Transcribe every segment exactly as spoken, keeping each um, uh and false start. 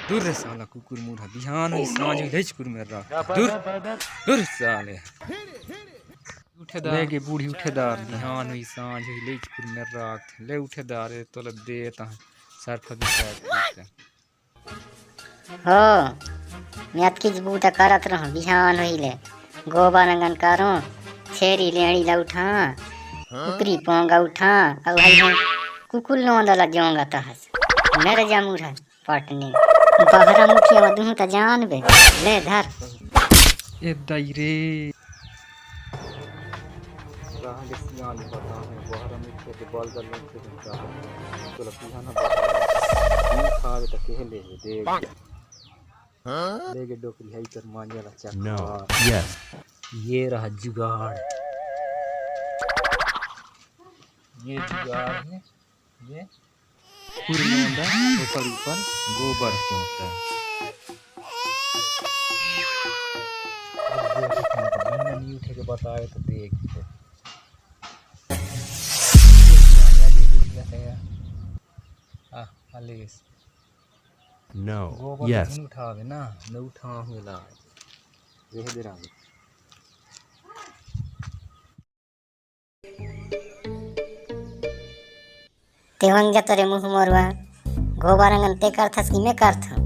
दूर रे साला कुकुर मुड़ा, बिहान होही सांझ होही लेच कुकुर मेर राख। दूर, दूर साले। उठे दार। लेगे बूढ़ी उठे दार, बिहान होही सांझ होही लेच कुकुर मेर राख। ले उठे दार, तोला दे तहाँ सरफा बिसार। हो, मैं अतकीच बूता करत रहूं, बिहान होही ले गोबर अंगन करूं, छेरी लेंड़ी ला उठा, कुकरी पोंगा उठा, अउ हई हम कुकुर लोंदा ला जोंगा तहस। मेरे जमूर है पटनी। बहरा मुखिया में दुहूं त जान बे, ले धर। ए दाई रे। कहाँ के सियान बता है, बहरा मुखिया के बल गल नहीं खेलता है। चलो बिहान बता। खावे त केहे ले देख। लेगे डोकरी हई तोर मांझा ला चख। No। Yes। ये रहा जुगाड़, ये जुगाड़ है, ये कुकुर लोंदा, ओकर ऊपर गोबर चोंटा। अब देख, महीना नहीं उठे के बताए तो देख। आ, अलेस। No। गोबर yes। नहीं उठावे ना, नहीं उठावे ला। रह दे रहा। तेवंग जा तोरे मुंह मोरवा, गोबर अंगन ते करथस कि मैं करथंव?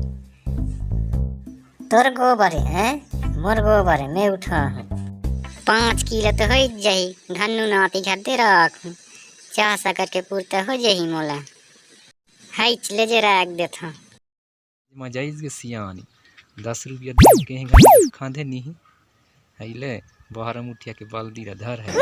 तोर गोबर है, हैं? मोर गोबर है, मैं उठाहूं। पाँच किलो तो हो जाही, धन्नू नाती घर दे राखूं। चाह शक्कर के पूर्ता हो जाही मोला। हाइच ले जे राख देथंव। मजा आइस गे सियानी, दस रुपया दे के हैं, खांधे नहीं। हई ले, बहरा मुखिया के बल्दी ला धर है।